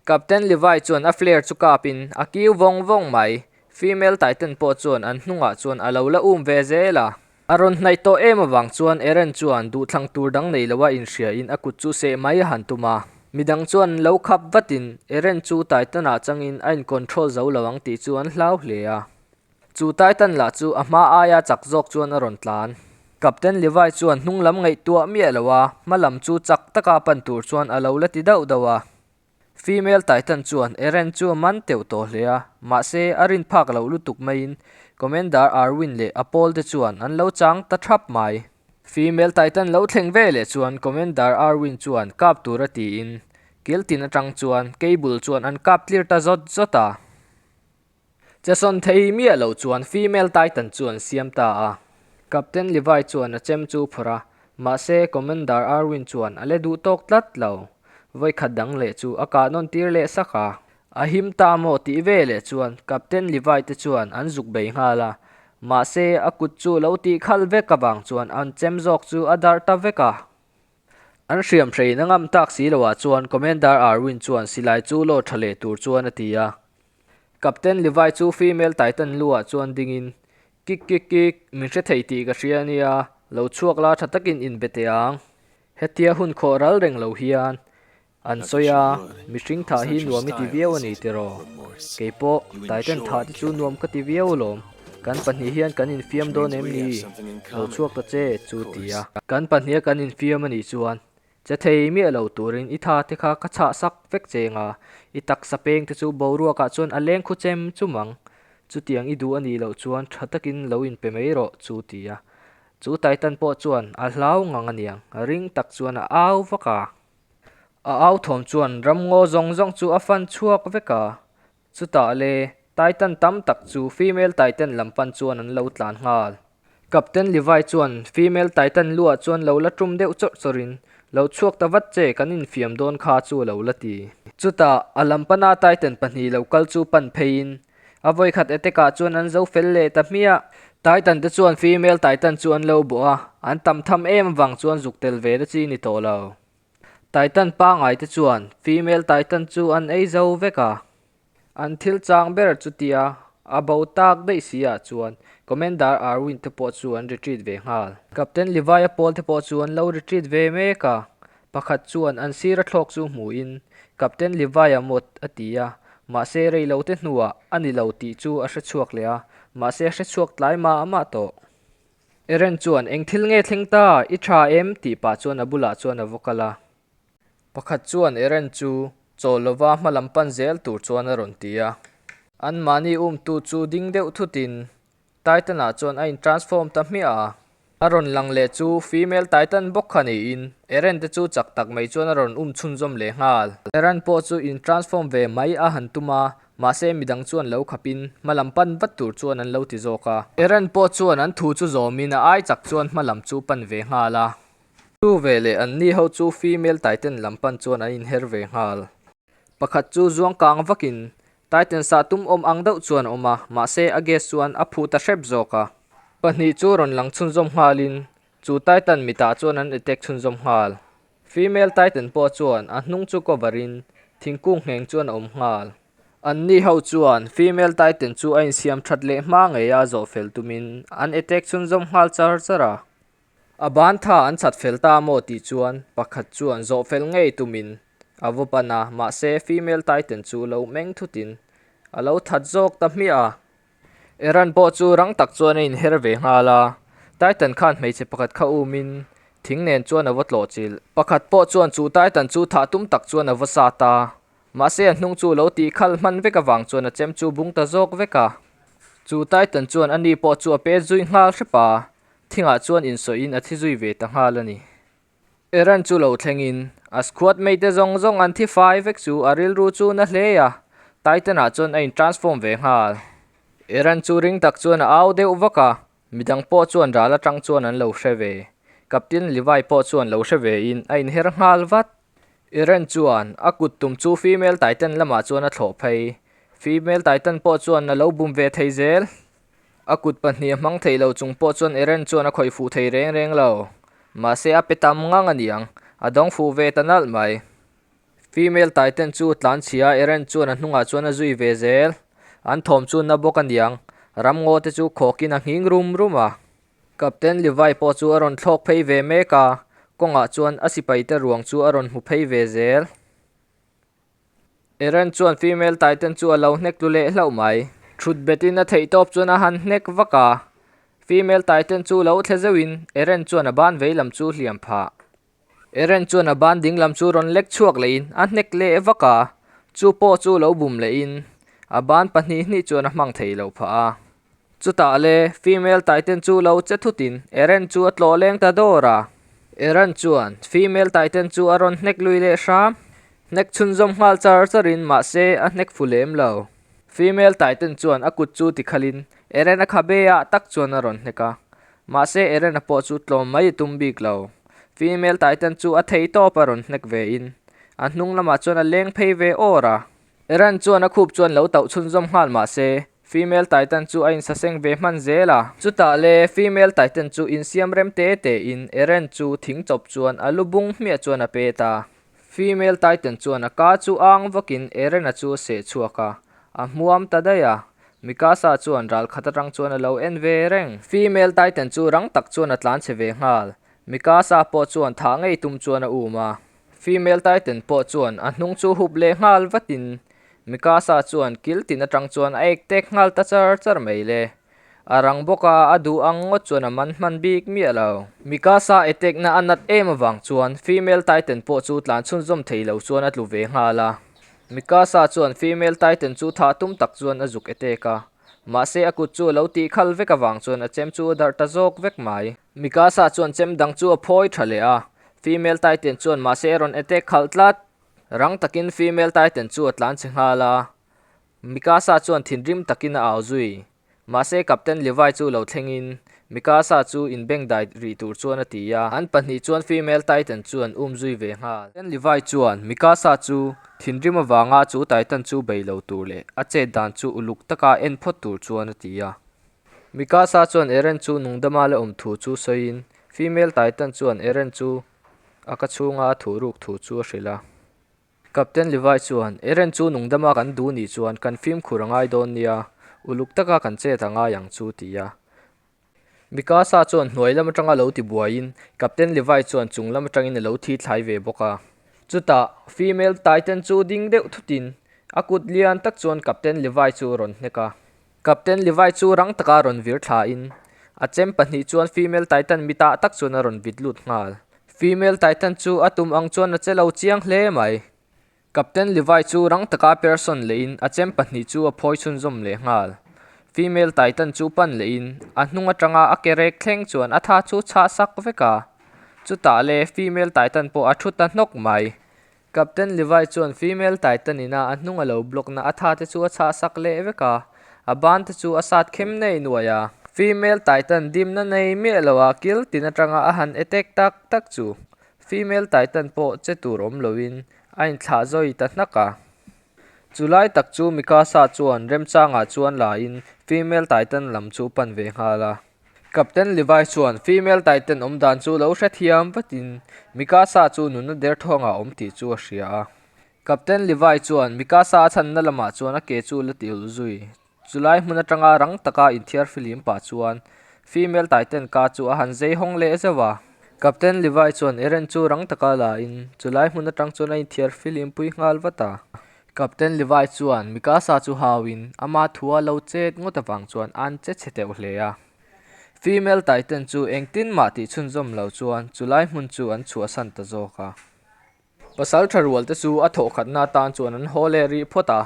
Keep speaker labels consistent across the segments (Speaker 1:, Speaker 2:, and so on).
Speaker 1: Captain Levi chuan a flare chu kapin a kiu vawng vawng mai. Female Titan pawh chuan an hnungah chuan a lo la um ve zel a. A rawn hnaih tawh em avang chuan Eren chuan duhthlang tur dang nei loa inhriain a kut chu seh mai a han tum a. Midang chuan lo khap vatin Eren chu Titan-ah changin a in-control zo lo ang tih chu an hlau hle a. Chu Titan lah chu a hma aia chak zawk chuan a rawn tlan. Captain Levi chuan hnung lam ngaihtuah miah lo a, hma lam chu chak taka pan tur chuan a lo la ti dauh dauh a. Female Titan chuan Eren chu a man teuh tawh hle a, mahse a rin phak loh lutuk maiin Commander Arwin leh a pawl te chuan an lo chang ta thap mai. Female Titan lo thleng ve leh chuan Commander Arwin chuan kap tur a tiin kil tin atang chuan cable chuan an kap tlir ta zawt zawt a. Chesawn thei miah loh chuan Female Titan chu an siam ta a. Captain Levi chuan a chem chu phawrh a, mahse Commander Arwin chuan a le duh tawk tlat lo. Vawikhat dang leh chu a kah nawn tir leh sak a. A him ta maw tih ve leh chuan Captain Levi te chuan an zuk bei nghal a, mahse a kut chu lo tih khal vek avang chuan an chem zawk chu a darh ta vek a. An hriam hrein a ngam tak si loah chuan Commander Arwin chuan silai chu load tha leh tur chuan a ti a. Captain Levi chu Female Titan luah chuan dingin, Kik kik kik, min hre thei tih ka hria ania, lo chhuak la tha takin inbe teh ang. Hetia hun khawh ral reng lo hian an sawi a, mihring thah hi nuam i ti viau a ni tiraw? Keipawh Titan thah te chu nuam ka ti viau alawm, kan pahnih hian kan infiam dawn em ni? Lo chhuak ta che chu ti a. Kan pahniha kan infiam a nih chuan Che thei miah lo turin i tha te kha ka chhah sak vek cheng a, i taksa peng te chu boruakah chuan a leng khu chem chum ang. Chutiang i duh a nih loh chuan tha takin lo inpe mai rawh chu ti a. Chu Titan pawh chuan a hlau ngang a niang, ring tak chuan a au vak a. A au thawm chuan ramngaw zawng zawng chu a fan chhuak vek a. Chutah le, Titan tam tak chu Female Titan lam pan chuan an lo tlan nghal. Captain Levi chuan Female Titan luah chuan lo la tum deuh chawrh chawrhin, Lo chhuak ta vat che, kan infiam dawn kha chu a lo la ti. Chutah, a lam pana Titan pahnih lo kal chu pan pheiin, a vawikhat attack ah chuan an zo fel leh ta hmiah. Titan te chuan Female Titan chu an lo bawh a, an tam tham em avang chuan zuk tel ve na chi ni tawh lo. Titan pangngai te chuan Female Titan chu an ei zo vek a. An thil chang ber chutia a bo tak daih si ah chuan Commander Arwin te pawh chu an retreat ve nghal. Captain Levi-a pawl te pawh chu an lo retreat ve mek a. Pakhat chuan an sir a thlawk chu hmuhin Captain Levi-a mawt a ti a, mahse rei lo te hnuah a ni lo tih chu a hre chhuak leh a, mahse a hre chhuak tlai mah mah tawh. Eren chuan, Eng thil nge thleng ta? I tha em? tih pah chuan a bulah chuan a va kal a. Pakhat chuan Eren chu chawl lova hma lam pan zel tur chuan a rawn ti a. Anmahni umtu chu ding deuh thutin Titan-ah chuan a in-transform ta hmiah a. A rawn lang leh chu female Titan bawk kha niin Eren te chu chak tak mai chuan a rawn um chhunzawm leh nghal. Eren pawh chu in-transform ve mai a han tum a, Mahse midang chuan lo khapin hma lam pan vat tur chuan an lo ti zawk a. Eren pawh chuan an thu chu zawmin a ai chak chuan hma lam chu pan ve nghal a. Chu veleh an ni ho chu female Titan lam pan chuan an inher ve nghal. Pakhat chu zuang kang vakin Titan sah tum awm ang deuh chuan a awm a, mahse a gas chuan a phuh ta hrep zawk a. Pahnih chu rawn lang chhunzawm nghalin chu Titan mitah chuan an attack chhunzawm nghal. Female Titan pawh chuan a hnung chu cover in thingkung ngheng chuan a awm nghal. An ni ho chuan Female Titan chu a insiam that leh hma ngei a zawh fel tumin an attack chhunzawm nghal char char a. A ban tha an chhat fel ta maw tih chuan pakhat chuan zawh fel ngei tumin a va pan a, mahse Female Titan chu lo meng thutin a lo that zawk ta hmiah a. Iran pawh chu rang tak chuan a inher ve nghal a, Titan khan hmeichhe pakhat kha umin thing nen chuan a va tlawh chilh. Pakhat pawh chuan chu Titan chu thah tum tak chuan a va sat a, mahse a hnung chu lo tih khal hman vek avang chuan a chem chu bung ta zawk vek a. Chu Titan chuan ani pawh chu a pet zui nghal hrep a, thingah chuan insawiin a thi zui ve ta nghal a ni. Iran chu lo thlengin a squad mate te zawng zawng an thi fai vek chu a rilru chu na hle a, Titan ah chuan a in transform ve nghal. Iran chu ring tak chuan a au deuh vak a, midang pawh chuan ral atang chuan an lo hre ve. Captain Levi pawh chuan lo hre ve in a inher nghal vat. Iran chuan a kut tum chu female Titan lamah chuan a thlawh phei. Female Titan pawh chuan a lo bum ve thei zel. A kut pahnih a hmang thei lo chung pawh chuan Eren chuan a khawih fuh thei reng reng lo. Mahse a pe tam ngang a niang, a dawng fuh ve ta nalh mai. Female Titan chu tlan chhia Eren chuan a hnungah chuan a zui ve zel. An thawm chu na bawk aniang. Ramngaw te chu khawkin a nghing rum rum a. Captain Levi pawh chu a rawn thlawk phei ve mek a, kawngah chuan a sipaite ruang chu a rawn hmu phei ve zel. Eren chuan Female Titan chu a lo hnek tlu leh hlauh mai. Thut betin a theih tawp chuan a han hnek vak a. Female Titan chu lo thle zeuhin Eren chuan a ban vei lam chu hliam phah. Eren chuan a ban ding lam chu rawn lek chhuak lehin a hnek leh vak a, chu pawh chu lo bum lehin a ban pahnih hnih chuan a hmang thei lo phah a. Chutah le Female Titan chu lo che thutin Eren chu a tlawh leng ta dawr a. Eren chuan Female Titan chu a rawn hnek lui leh hram. Hnek chhunzawm nghal char charin mahse a hnek fu lem lo. Female Titan chuan a kut chu tikhalin Eren a khabe ah tak chuan a rawn hnek a. Mahse Eren-a pawh chu tlawm mai a tum bik lo. Female Titan chu a thei tawp a rawn hnek ve in a hnung lamah chuan a leng phei ve awr a. Eren chuan a khup chuan lo tauh chhunzawm nghal mahse Female Titan chu a insaseng ve hman zel a. Chutah le Female Titan chu insiam rem te te in Eren chu thing chawp chuan a lu bung hmiah chuan a pet a. Female Titan chuan a ka chu ang vakin Eren-a chu a seh chhuak a, a hmuam ta daih a. Mikasa chuan ral khat atang chuan a lo en ve reng. Female Titan chu rang tak chuan a tlan che ve nghal. Mikasa pawh chuan thah ngei tum chuan a um a. Female Titan pawh chuan a hnung chu hup leh nghal vatin Mikasa chuan kil tin atang chuan a ek tek nghal ta char char mai le. A rang bawk a, a duh ang ngawt chuan a man hman bik miah lo. Mikasa etekna a nat em avang chuan Female Titan pawh chu tlan chhunzawm thei lo chuan a tlu ve nghal a. Mikasa chuan Female Titan chu thah tum tak chuan a zuk etek a. Mahse a kut chu a lo tih khal vek avang chuan a chem chu a darh ta zawk vek mai. Mikasa chuan chem dang chu a phawi tha leh a. Female Titan chuan mahse a rawn etek khalh tlat. Rang takin Female Titan chu a tlan chhe nghal a. Mikasa chuan thinrim takin a au zui. Mahse Captain Levi chu lo thlengin Mikasa chu inbengdai rih tur chuan a ti a. An pahnih chuan Female Titan chu an um zui ve nghal. Captain Levi chuan Mikasa chu thinrim avanga chu Titan chu bei lo tur leh a chet dan chu uluk taka en phawt tur chuan a ti a. Mikasa chuan Eren chu nungdama la awm thu chu sawiin Female Titan chuan Eren chu a ka chhunga a thuhruk thu chu a hrilh a. Captain Levi chuan, Eren chu nungdama kan duh nih chuan kan fimkhur a ngai dawn nia, uluk taka kan chet a ngai ang chu, ti a. Mikasa chuan hnuai lam atanga lo ti buaiin Captain Levi chuan chung lam atangin a lo thi thlai ve bawk a. Chutah, female Titan chu ding deuh thutin a kut lian tak chuan Captain Levi chu a rawn hnek a. Captain Levi chu rang taka rawn vir thlain, a chem pahnih chuan Female Titan mitah tak chuan a rawn vit lut nghal. Female Titan chu a tum ang chuan a che lo chiang hle mai. Captain Levi chu rang taka person lehin a chem pahnih chu a phawi chhunzawm leh nghal. Female Titan chu pan lehin a hnung atanga a ke rek thleng chuan a tha chu chhah sak vek a. Chutah le Female Titan pawh a thu ta hnawk mai. Captain Levi chuan Female Titan ina a hnung a lo block na a tha te chu a chhah sak leh vek a, a ban te chu a sat khem nei nuai a. Female Titan dimna nei miah lo a kil tin atanga a han attack tak tak chu Female Titan pawh che tur awm loin a inthlah zawi ta hnak a. Chu lai tak chu Mikasa chuan remchangah chuan la in Female Titan lam chu pan ve nghal a. Captain Levi chuan Female Titan awm dan chu lo hrethiam vatin Mikasa chu nunna derthawngah a awm tih chu a hria a. Captain Levi chuan Mikasa a chhanna lamah chuan a ke chu la ti ulh zui. Chulai hmun atanga rang taka inthiar filim pah chuan Female Titan ka chu a han zei hawng leh zeuh a. Captain Levi chuan Eren chu rang taka la in chulai hmun atang chuan a inthiar filim pui nghal vat a. Captain Levi chuan Mikasa chu hauin ama thua lo chet ngawt avang chuan an che chhe teuh hle a. Female Titan chu engtin mah tih chhunzawm lo chuan chulai hmun chu an chhuahsan ta zawk a. Pasal tha rual te chu a thawhkhatna atan chuan an haw leh rih phawt a.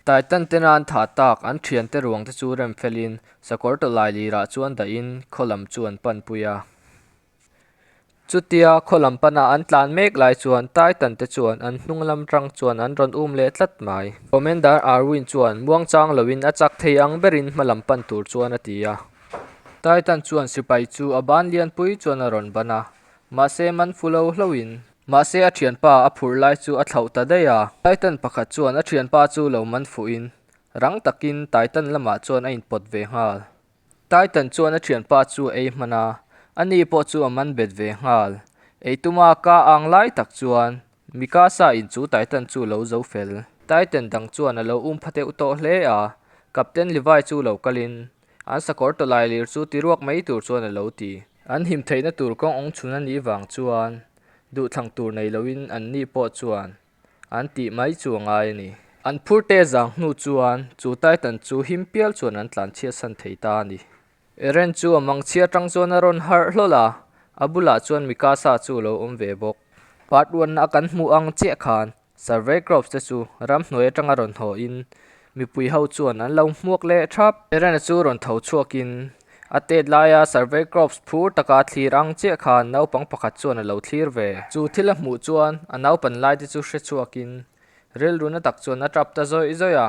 Speaker 1: Titan tena an thah tak an thiante ruang te chu rem felin sakawr tawlai lirah chuan dahin khaw lam chu an panpui a. Chutia khaw lam pana an tlan mek lai chuan Titan te chuan an hnung lam tang chuan an rawn um leh tlat mai. Commander Arwin chuan muangchang loin a chak thei ang berin hma lam pan tur chuan a ti a. Titan chuan sipai chu a ban lianpui chuan a rawn ban a, mahse man fu lo hlauhin. Mahse a thianpa a phurh lai chu a thlauh ta daih a. Titan pakhat chuan a thianpa chu lo man fuhin rang takin Titan lamah chuan a inpawt ve nghal. Titan chuan a thianpa chu a ei hman a, ani pawh chu a man bet ve nghal. Ei tuma ka ang lai tak chuan. Mikasa in chu Titan chu lo zo fel. Titan dang chuan a lo um pha deuh tawh hle a, Captain Levi chu lo kalin an sakawr tawlailir chu ti ruak mai tur chuan a lo ti. An him theihna tur kawng awng chhun a nih vang chuan duhthlang tur nei loin anni pawh chuan an tih mai chu a ngai a ni. An phur te zang hnu chuan chu Titan chu him pial chuan an tlanchhiatsan thei ta a ni. Eren chu a mangchhia atang chuan a rawn harh hlawl a, a bulah chuan Mikasa chu a lo awm ve bawk. Part one a kan hmuh ang chiah khan Survey Corps te chu ramhnuai atanga rawn haw in mipui ho chuan an lo hmuak leh thap. Eren a chu rawn tho chhuak in a tet laia Survey Corps phur taka thlir ang chiah khan naupang pakhat chuan a lo thlir ve. Chu thil a hmuh chuan a naupan lai te chu hre chhuak in rilru na tak chuan a tap ta zawih zawih a.